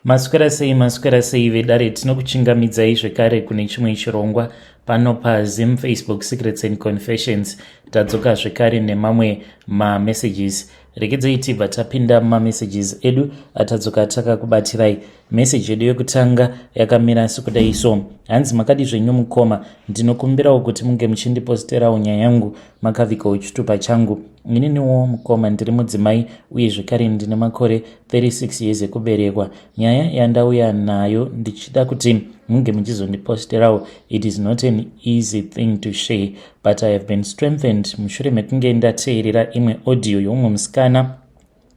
Maswera sei, maswera sei vedare, tinokuchingamidzai zvekare kune chimwe chirongwa pano paZim Facebook Secrets and Confessions. Tadzoka zvekare nemamwe mamessages. Regedzei tibva tapinda mumamessages edu atadzoka takakubatirai. Meseji yedu yekutanga yakamira sekudai so. Hanzi, makadi zvenyu mukoma, ndinokumbirawo kuti munge muchindiposterawo nyaya yangu makavikawo chitupa changu. Ininiwo mukoma ndiri mudzimai uye zvekare ndine makore 36 years ekuberekwa. Nyaya yandauya nayo ndichida kuti munge muchizondiposterawo. It is not an easy thing to share, but I have been strengthened mushure mekunge ndateerera imwe audio yeumwe musikana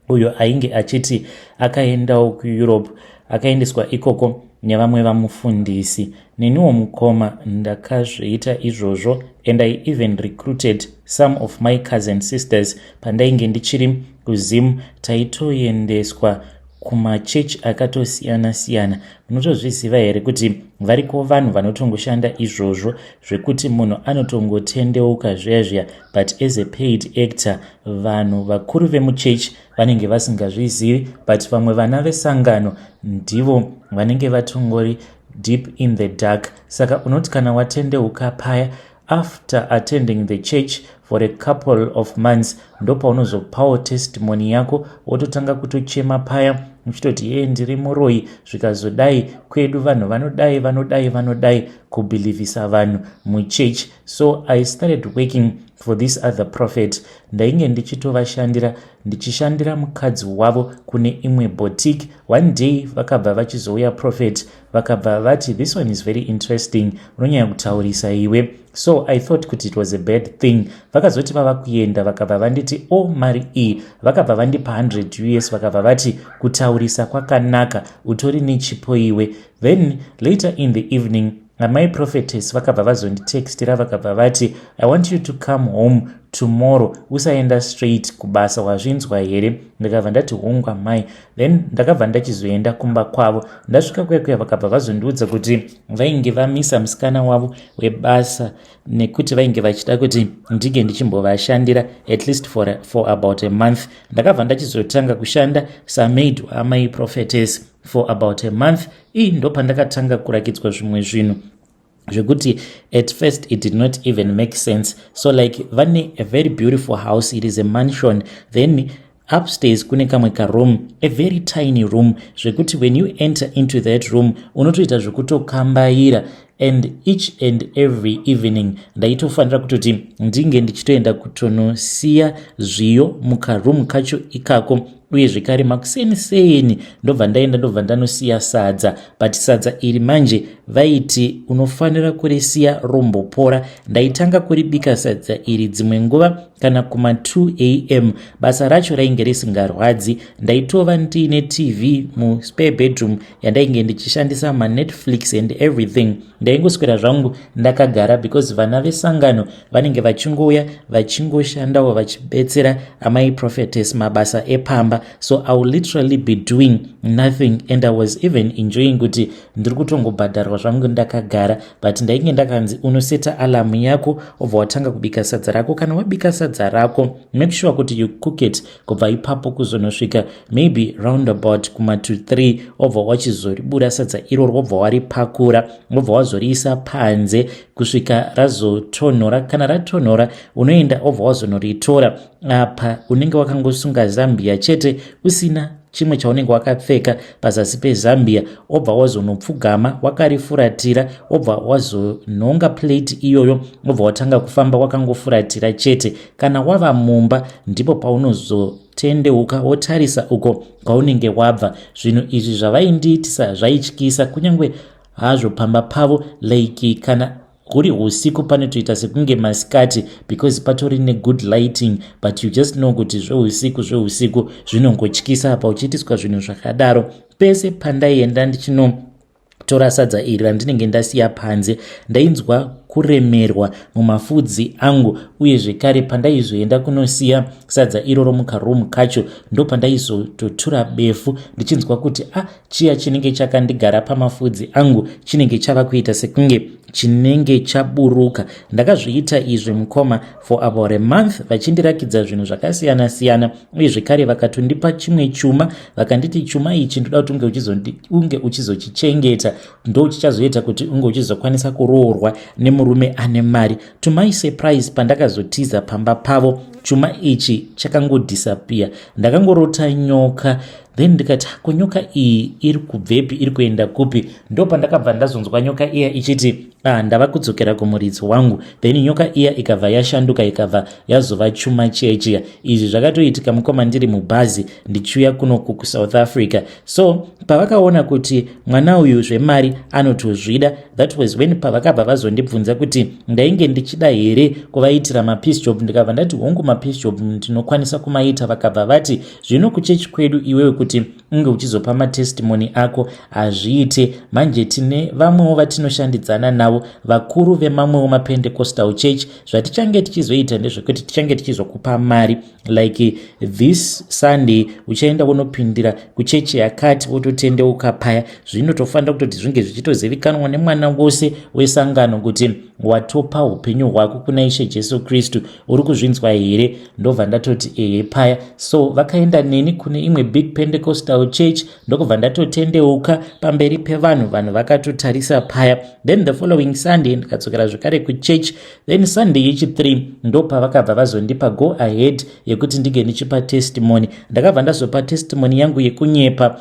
uyo ainge achiti akaendawo kuEurope, akaendeswa ikoko nevamwe vamufundisi. Neniwo mukoma ndakazviita izvozvo and I even recruited some of my cousin sisters pandainge ndichiri kuZim. Taitoendeswa kumachechi akatosiyana-siyana. Munotozviziva here kuti variko vanhu vanotongoshanda izvozvo zvekuti munhu anotongotendeuka zviya zviya, but as a paid actor vanhu vakuru vemuchechi vanenge vasingazvizivi, but vamwe vana vesangano ndivo vanenge vatongori deep in the dark? Saka unoti kana watendeuka paya, after attending the church for a couple of months, ndopaunozopawo testimony yako, wototanga kutochema paya uchitoti, "Ye, ndiri muroi, zvikazodai kwedu vanhu vanodai, vanodai, vanodai," kubhilivhisa vanhu muchechi. So I started working for this other prophet. Ndainge ndichitovashandira, ndichishandira mukadzi wavo kune imwe boutique. One day vakabva vachizouya prophet, vakabva vati, "This one is very interesting, unonyanya kutaurisa iwe." So I thought kuti it was a bad thing. Vakazoti vava kuenda, vakabva vanditi, "O, oh, mari iyi." Vakabva vandipa 100 US, vakabva vati, "Kutaurisa kwakanaka, utori nechipo iwe." Then later in the evening amai prophetess vakabva vazonditextira, vakabva vati, "I want you to come home tomorrow, usaenda straight kubasa, wazvinzwa here?" Ndikabva ndati, "Hongu amai." Then ndakabva ndachizoenda kumba kwavo. Ndasvika kwekuya, vakabva vazondiudza kuti vainge vamisa musikana wavo webasa nekuti vainge vachida kuti ndinge ndichimbovashandira at least for about a month. Ndakabva ndachizotanga kushanda samaid waamai prophetess for about a month. Ii, ndopandakatanga kurakidzwa zvimwe zvinhu zvekuti at first it did not even make sense. So like, vane a very beautiful house, it is a mansion. Then upstairs kune kamwe karoom, a very tiny room, zvekuti when you enter into that room unotoita zvekutokambaira. And each and every evening ndaitofanira kutoti ndinge ndichitoenda kutonosiya zviyo mukaroom kacho ikako. Uye zvekare makuseni seni ndobva ndaenda, ndobva ndanosiya sadza, but sadza iri manje vaiti unofanira kurisiya rombopora. Ndaitanga kuribika sadza iri dzimwe nguva kana kuma2 am. Basa racho rainge risingarwadzi. Ndaitova ndiine TV muspare bedroom yandainge ndichishandisa maNetflix and everything. Ndaingoswera zvangu ndakagara because vana vesangano vanenge vachingouya vachingoshandawo, vachibetsera amai prophetess mabasa epamba. So I will literally be doing nothing and I was even enjoying kuti ndiri kutongobhadharwa zvangu ndakagara. But ndainge ndakanzi, "Unoseta alarm yako, obva watanga kubika sadza rako. Kana wabika sadza rako, make sure kuti you cook it kubva ipapo kuzonosvika maybe round about kuma2 3, obva wachizoribura sadza iroro, wobva waripakura, wobva wazoriisa panze kusvika razotonhora. Kana ratonhora, unoenda obva wazonoritora. Apa unenge wakangosunga zambia chete, usina chimwe chaunenge wakapfeka pazasi pezambia. Obva wazonopfugama wakarifuratira, obva wazonhonga plate iyoyo, obva watanga kufamba wakangofuratira chete. Kana wava mumba, ndipo paunozotendeuka wotarisa uko kwaunenge wabva." Zvinhu izvi zvavaindiitisa zvaityisa. Kunyange hazvo pamba pavo, like, kana huri usiku panotoita sekunge masikati because patori negood lighting, but you just know kuti zveusiku zveusiku zvinongotyisa apa uchiitiswa zvinhu zvakadaro. Pese pandaienda ndichinotora sadza iri randinenge ndasiya panze, ndainzwa kuremerwa mumafudzi angu. Uye zvekare pandaizoenda kunosiya sadza iroro mukaroom kacho, ndopandaizototura befu ndichinzwa kuti a ah, chiya chinenge chakandigara pamafudzi angu chinenge chava kuita sekunge chinenge chaburuka. Ndakazviita izvi mukoma for about a month, vachindirakidza zvinhu zvakasiyana siyana, uye zvekare vakatondipa chimwe chuma, vakanditi chuma ichi ndoda kuti unge uchizochichengeta, ndo chichazoita kuti unge uchizokwanisa kuroorwa nemurume ane mari. To my surprise, pandakazotiza pamba pavo, chuma ichi chakangodisappear. Ndakangorota nyoka, then ndikati, "Ko nyoka iyi iri kubvepi? Iri kuenda kupi?" Ndo pandakabva ndazonzwa nyoka iya ichiti, "Ah, ndava kudzokera kumuridzi wangu." Then nyoka iya ikabva yashanduka, ikabva yazova chuma chechiya. Izvi zvakatoitika mukoma ndiri mubhazi ndichiuya kunoku kuSouth Africa. So pavakaona kuti mwana uyu zvemari anotozvida, that was when pavakabva vazondibvunza kuti ndainge ndichida here kuvaitira mapiece job. Ndikabva ndati, "Hongu, mapiece job ndinokwanisa kumaita." Vakabva vati, "Zvino kuchechi kwedu iwewe kuti unge uchizopa matestimony ako hazviite. Manje tine vamwewo vatinoshandidzana navo, vakuru vemamwewo maPentecostal church. Zvatichange tichizoita ndezvekuti tichange tichizokupa mari, like this Sunday uchaenda unopindira kuchechi yakati, wototendeuka paya. Zvinotofanira kutoti zvinge zvichitozivikanwa nemwana wose wesangano kuti watopa upenyu hwako kuna Ishe Jesu Kristu. Uri kuzvinzwa here?" Ndobva ndatoti, "Ehe," paya. So vakaenda neni kune imwe big Pentecostal church, ndokubva ndatotendeuka pamberi pevanhu, vanhu vakatotarisa paya. Then the following Sunday ndikadzokera zvekare kuchurch. Then Sunday yechi3 ndo pavakabva vazondipa go ahead yekuti ndinge ndichipa testimony. Ndakabva ndazopa testimony yangu yekunyepa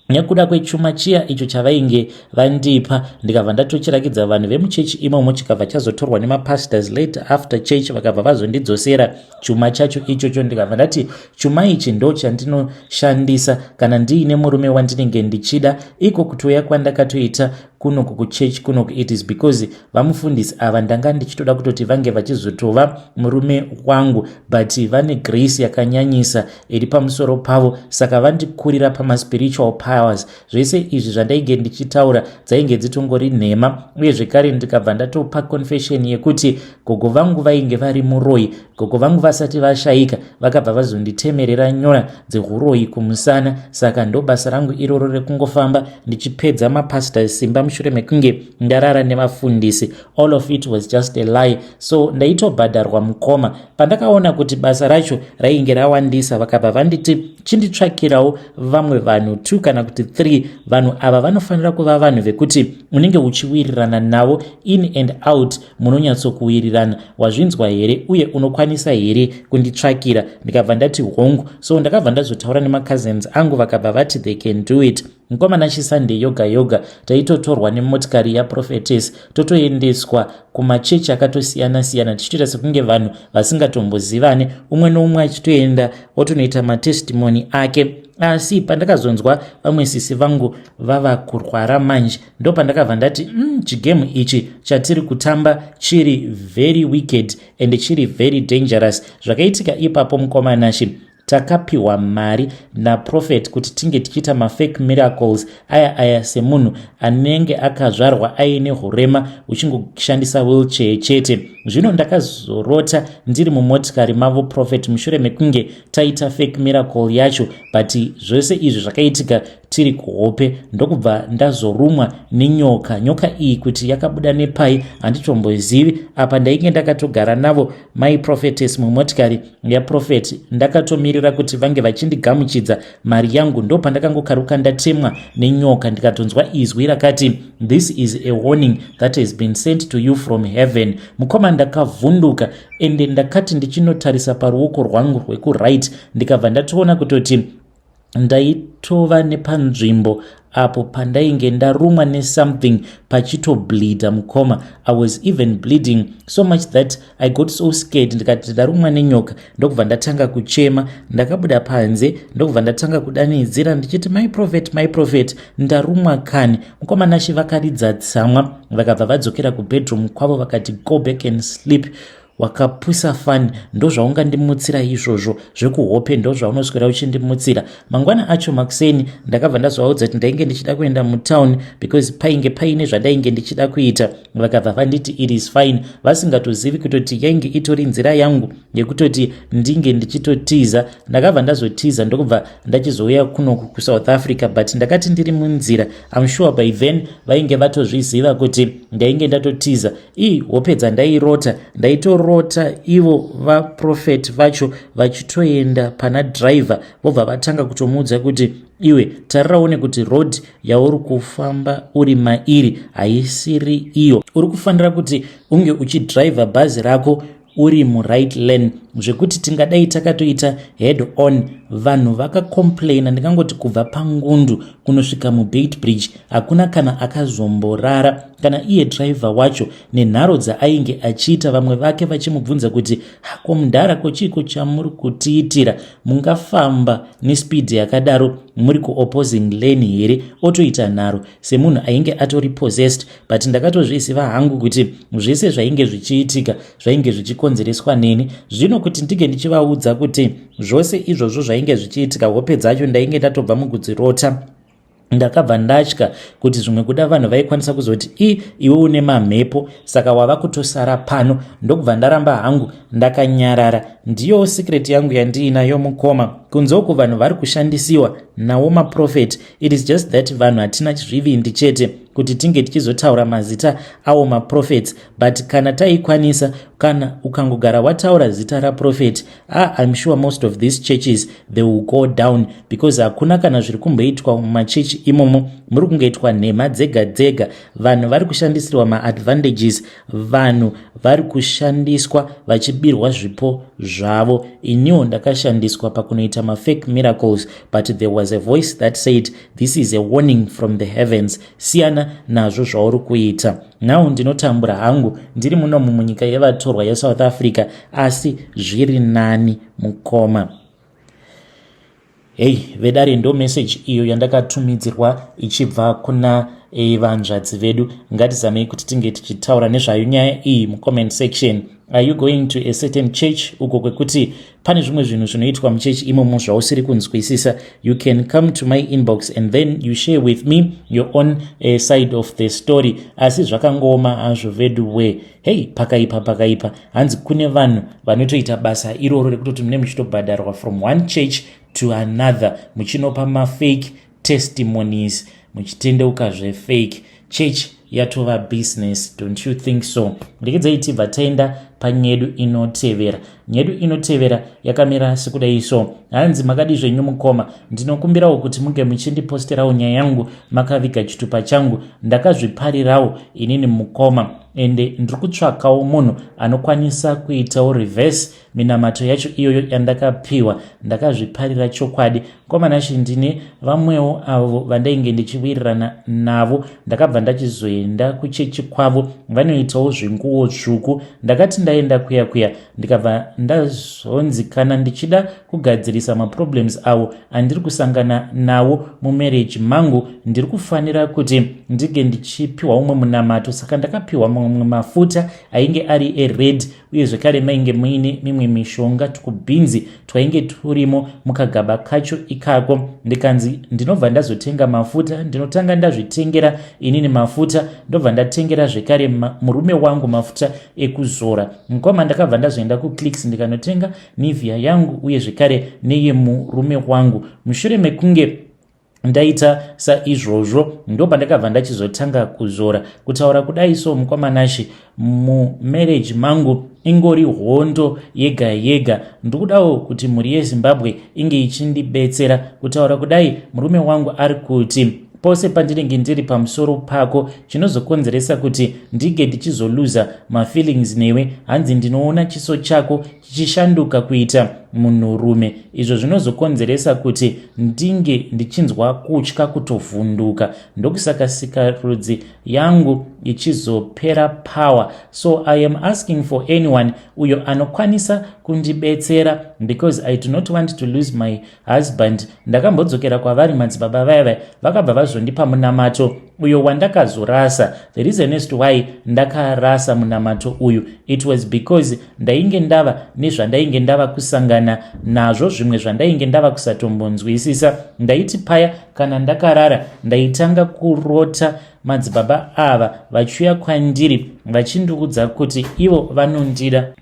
nekuda kwechuma chiya icho chavainge vandipa. Ndikabva ndatochirakidza vanhu vemuchechi imomo, chikabva chazotorwa nemapastors late after church. Vakabva vazondidzosera chuma chacho ichocho. Ndikabva ndati chuma ichi ndo chandinoshandisa kana ndiine murume wandinenge ndichida. Iko kutouya kwandakatoita kunoku kuchechi kunoku, it is because vamufundisi ava ndanga ndichitoda kutoti vange vachizotova murume wangu, but vane grace yakanyanyisa iri pamusoro pavo, saka vandikurira pamaspiritual powers. Zvese izvi zvandainge ndichitaura dzainge dzitongori nhema. Uye zvekare ndikabva ndatopa confession yekuti gogo vangu vainge vari muroi. Gogo vangu vasati vashayika vakabva vazonditemerera nyora dzeuroyi kumusana, saka ndo basa rangu iroro rekungofamba ndichipedza mapastors simba mushure mekunge ndarara nevafundisi. All of it was just a lie. So ndaitobhadharwa mukoma. Pandakaona kuti basa racho rainge rawandisa, vakabva vanditi, "Chinditsvakirawo vamwe vanhu 2 kana kuti 3. Vanhu ava vanofanira kuva vanhu vekuti unenge uchiwirirana navo in and out, munonyatsokuwirirana. Wazvinzwa here? Uye unokwanisa here kunditsvakira?" Ndikabva ndati, "Hongu." So ndakabva ndazotaura nemacousins angu, vakabva vati they can do it. Mukomana, chiSunday yoga yoga taitotorwa nemotikari yaprophetess, totoendeswa kumachechi akatosiyana-siyana, tichitoita sekunge vanhu vasingatombozivane, umwe noumwe achitoenda otonoita matestimony ake. Asi pandakazonzwa vamwe sisi vangu vava kurwara manje, ndo pandakabva ndati, chigame ichi chatiri kutamba chiri very wicked and chiri very dangerous." Zvakaitika ipapo mukomanashi, takapiwa mari naprophet kuti tinge tichiita mafake miracles aya aya, semunhu anenge akazvarwa aine urema, uchingoshandisa wheelchair chete. Zvino ndakazorota ndiri mumotikari mavo prophet mushure mekunge taita fake miracle yacho, but zvose izvi zvakaitika tiri kuhope. Ndokubva ndazorumwa nenyoka. Nyoka iyi kuti yakabuda nepai handitombozivi. Apa ndainge ndakatogara navo mai prophetess mumotikari yaprophet, ndakatomirira kuti vange vachindigamuchidza mari yangu. Ndo pandakangokaruka ndatemwa nenyoka, ndikatonzwa izwi rakati, "This is a warning that has been sent to you from heaven." Mukoma, ndakavhunduka, ende ndakati ndichinotarisa paruoko rwangu rwekuright, ndikabva ndatoona kutoti ndaitova nepanzvimbo apo pandainge ndarumwa nesomething, pachitobleeda. Mukoma, I was even bleeding so much that I got so scared. Ndikati ndarumwa nenyoka, ndokubva ndatanga kuchema. Ndakabuda panze, ndokubva ndatanga kudanidzira ndichiti, "My prophet, my prophet, ndarumwa kani." Mukoma Nashe, vakaridza tsamwa, vakabva vadzokera kubedroom kwavo, vakati, "Go back and sleep." Wakapusa fani, ndozvaungandimutsira izvozvo zvekuhope, ndozvaunoswera uchindimutsira mangwana acho makuseni. Ndakabva ndazovaudza kuti ndainge ndichida kuenda mutown because painge paine zvandainge ndichida kuita. Vakabva vanditi it is fine, vasingatozivi kutoti yainge itori nzira yangu yekutoti ndinge ndichitotiza. Ndakabva ndazotiza, ndokubva ndachizouya kunoku kuSouth Africa, but ndakati ndiri munzira, I'm sure by then vainge vatozviziva kuti ndainge ndatotiza. Ii, hope dzandairota, ndaitorota ivo vaprofeti vacho vachitoenda pana driver, vobva vatanga kutomuudza kuti, "Iwe, tariraone kuti road yauri kufamba uri mairi haisiri iyo. Uri kufanira kuti unge uchidhiraivha bhazi rako uri muright lane," zvekuti tingadai takatoita head on. Vanhu vakacomplaina, ndingangoti kubva pangundu kunosvika muBeitbridge hakuna kana akazomborara, kana iye dhiraivha wacho nenharo dzaainge achiita. Vamwe vake vachimubvunza kuti, "Ko mudhara, kochiiko chamuri kutiitira? Mungafamba nespeed yakadaro muri kuopposing lane here?" Otoita nharo semunhu ainge atori possessed, but ndakatozviziva hangu kuti zvese zvainge zvichiitika zvainge zvichikonzereswa neni. Zvino kuti ndinge ndichivaudza kuti zvose izvozvo zvainge zvichiitika, hope dzacho ndainge ndatobva mukudzirota, ndakabva ndatya kuti zvimwe kuda vanhu vaikwanisa kuzoti, "I, iwe une mamhepo, saka wava kutosara pano." Ndokubva ndaramba hangu ndakanyarara. Ndiyo secret yangu yandiinayo, mukoma. Kunze uku vanhu vari kushandisiwa nawo maprofeti. It is just that vanhu hatina zvivindi chete kuti tinge tichizotaura mazita awo maprophets, but kana taikwanisa, kana ukangogara wataura zita raprofeti, ah, I'm sure most of these churches, they will go down, because hakuna kana zviri kumboitwa mumachechi imomo. Muri kungoitwa nhema dzega dzega. Vanhu vari kushandisirwa maadvantages, vanhu vari kushandiswa vachibirwa zvipo zvavo. Iniwo ndakashandiswa pakunoita mafake miracles, but there was a voice that said, "This is a warning from the heavens. Siyana nazvo zvauri kuita." Now ndinotambura hangu ndiri munomu munyika yevatorwa yeSouth Africa, asi zviri nani, mukoma. Hei vedare, ndo meseji iyo yandakatumidzirwa ichibva kuna vanzvadzi vedu. Ngatizamei kuti tinge tichitaura nezvayo nyaya iyi mucomment section. Are you going to a certain church uko kwekuti pane zvimwe zvinhu zvinoitwa muchechi imomo zvausiri kunzwisisa? You can come to my inbox and then you share with me your own side of the story. Asi zvakangooma hazvo vedu we. Hei, pakaipa, pakaipa. Hanzi kune vanhu vanotoita basa iroro rekutoti mune muchitobhadharwa from one church to another, muchinopa mafake testimonies, muchitendeuka zvefake. Church yatova business, don't you think so? Ndekedzai tibva taenda panyedu inotevera. Nyedu inotevera yakamira sekudai so. Hanzi, "Makadi zvenyu mukoma? Ndinokumbirawo kuti munge muchindiposterawo nyaya yangu makaviga chitupa changu. Ndakazviparirawo inini, mukoma, ende ndiri kutsvakawo munhu anokwanisa kuitawo reverse minamato yacho iyoyo yandakapiwa. Ndakazviparira chokwadi, mukoma Nashi. Ndine vamwewo avo vandainge ndichiwirirana navo. Ndakabva ndachizoenda kuchechi kwavo, vanoitawo zvenguo tsvuku. Ndakati ndaenda kuya kuya, ndikabva ndazonzi kana ndichida kugadzirisa maproblems avo andiri kusangana nawo mumarriage mangu, ndiri kufanira kuti ndinge ndichipiwa umwe munamato. Saka ndakapiwa mamwe mafuta ainge ari ered, uye zvekare mainge muine mimwe mishonga, tukubhinzi twainge turimo mukagaba kacho ikako. Ndikanzi ndinobva ndazotenga mafuta, ndinotanga ndazvitengera inini mafuta, ndobva ndatengera zvekare murume wangu mafuta ekuzora. Mukoma, ndakabva ndazoenda kuClicks, ndikanotenga Nivea yangu uye zvekare neyemurume wangu. Mushure mekunge ndaita saizvozvo, ndopandakabva ndachizotanga kuzora. Kutaura kudai so, mukoma Nashi, mumarriage mangu ingori hondo yega yega. Ndikudawo kuti mhuri yeZimbabwe inge ichindibetsera. Kutaura kudai, murume wangu ari kuti pose pandinenge ndiri pamusoro pako, chinozokonzeresa kuti ndinge ndichizoluza mafeelings newe, hanzi ndinoona chiso chako chichishanduka kuita munhurume, izvo zvinozokonzeresa kuti ndinge ndichinzwa kutya, kutovhunduka. Ndokusaka sikarudzi yangu ichizopera power. So I am asking for anyone uyo anokwanisa kundibetsera because I do not want to lose my husband. Ndakambodzokera kwavari madzibaba vaya vaya, vakabva vazondipa munamato uyo wandakazorasa. The reason as to why ndakarasa munamato uyu, it was because ndainge ndava nezvandainge ndava kusangana nazvo, zvimwe zvandainge ndava kusatombonzwisisa. Ndaiti paya kana ndakarara, ndaitanga kurota madzibaba ava vachiuya kwandiri vachindiudza kuti ivo vanondida.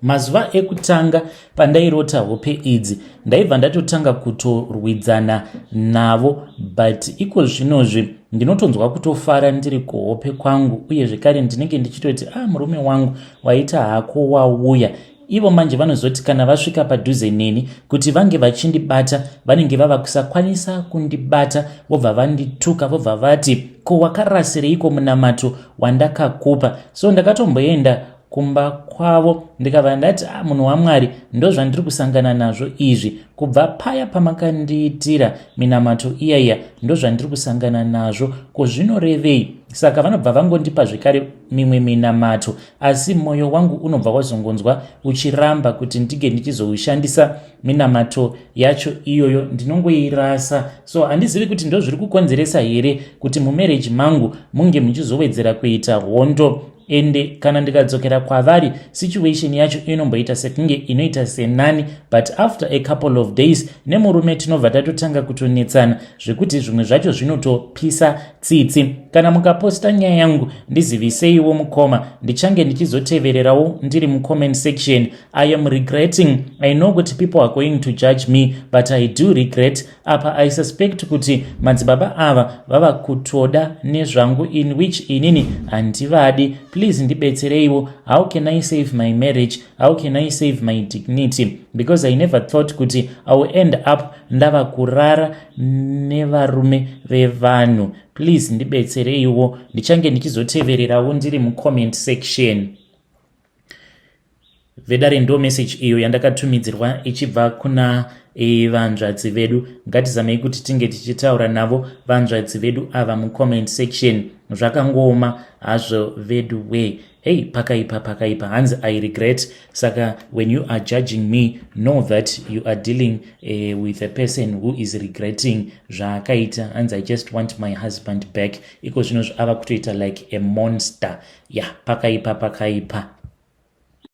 Mazuva ekutanga pandairota hope idzi, ndaibva ndatotanga kutorwidzana navo, but iko zvinozvi ndinotonzwa kutofara ndiri kuhope kwangu. Uye zvekare ndinenge ndichitoti, "Ah, murume wangu, waita hako wauya." Ivo manje vanozoti kana vasvika padhuze neni kuti vange vachindibata, vanenge vava kusakwanisa kundibata, vobva vandituka, vobva vati, "Ko wakarasireiko munamato wandakakupa?" So ndakatomboenda kumba kwavo, ndikabva ndati, "Ah, munhu waMwari, ndo zvandiri kusangana nazvo izvi. Kubva paya pamakandiitira minamato iyaiya, ndo zvandiri kusangana nazvo. Ko zvinorevei?" Saka vanobva vangondipa zvekare mimwe minamato, asi mwoyo wangu unobva wazongonzwa uchiramba kuti ndinge ndichizoushandisa minamato yacho iyoyo, ndinongoirasa. So handizivi kuti ndo zviri kukonzeresa here kuti mumarriage mangu munge muchizowedzera kuita hondo. Ende kana ndikadzokera kwavari, situation yacho inomboita sekunge inoita senani, but after a couple of days nemurume tinobva tatotanga kutonetsana zvekuti zvimwe zvacho zvinotopisa tsitsi. Kana mukaposta nyaya yangu, ndiziviseiwo mukoma, ndichange ndichizotevererawo ndiri mucomment section. I am regretting. I know kuti people are going to judge me, but I do regret. Apa I suspect kuti madzibaba ava vava kutoda nezvangu, in which inini handivadi. Please ndibetsereiwo. How can I save my marriage? How can I save my dignity? Because I never thought kuti I will end up ndava kurara nevarume vevanhu. Please ndibetsereiwo, ndichange ndichizotevererawo ndiri mucomment section. Vedare, ndo message iyo yandakatumidzirwa ichibva kuna vanzvadzi vedu. Ngatizamei kuti tinge tichitaura navo vanzvadzi vedu ava mucomment section. Zvakangooma hazvo vedu we. Hei, pakaipa, pakaipa. Hanzi, "I regret." Saka when you are judging me, know that you are dealing with a person who is regretting zvaakaita. Hanzi, "I just want my husband back." Iko zvino ava kutoita like a monster. Ya yeah, pakaipa, pakaipa.